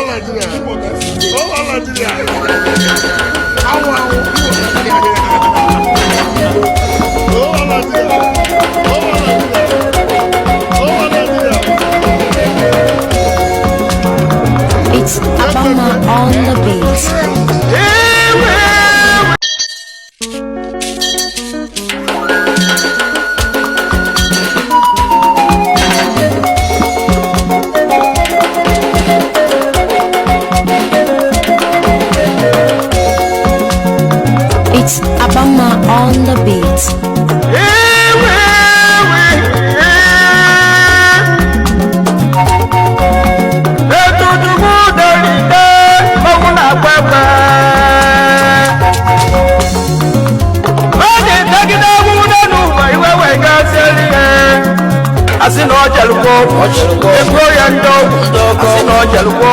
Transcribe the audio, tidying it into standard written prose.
Nigeria. Oh, Nigeria. Anwụ anwụ. Oh, Nigeria. Oh, Nigeria. Oh, Nigeria. It's Abama on the beat. It's Abama on the beat. Ewe ewe etutuku deride ọnwụ na-agba egbe oge dagide ọgwụ n'ụwa iwe wee gaziere ihe asị na ọ jelụkwo ebuo ya ndị ọgwụ asị na ọ jelụkwo.